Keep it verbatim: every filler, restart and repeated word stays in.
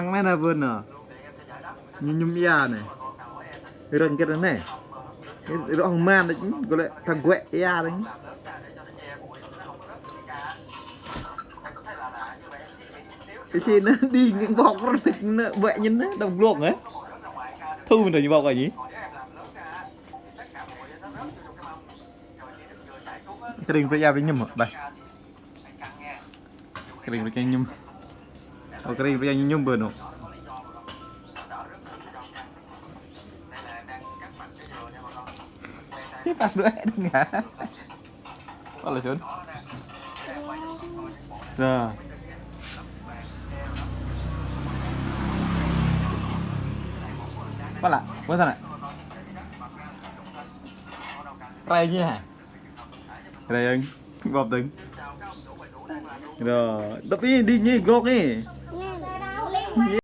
Ang anai nă bơ nă. Ñu mơñum ia anai. Rơ̆ng kơ anai. Rơ̆ng hăng man anai, kơ lĕ thâo guĕ ia anai. Ih si anai đĭ ñu bok rơ̆ng anai, bĕ ñu anai, đơ̆ng blok anai. Thu mơ̆n ñu bok kơ ñu. Kơring brơi ia brơi mơñum, ƀai. Kơring brơi ia mơñum. Ơ, kơring brơi ia mơñum bơ nă. Ih, pă đuaĭ đơ̆ng hă? Pă lĕ čun. Rồi. Pă lă, ƀơi anai. Rai ñu hă? Rai yang, bôp dơ̆ng. Rồi, đơ̆p ih, đĭ ñu, glok ih.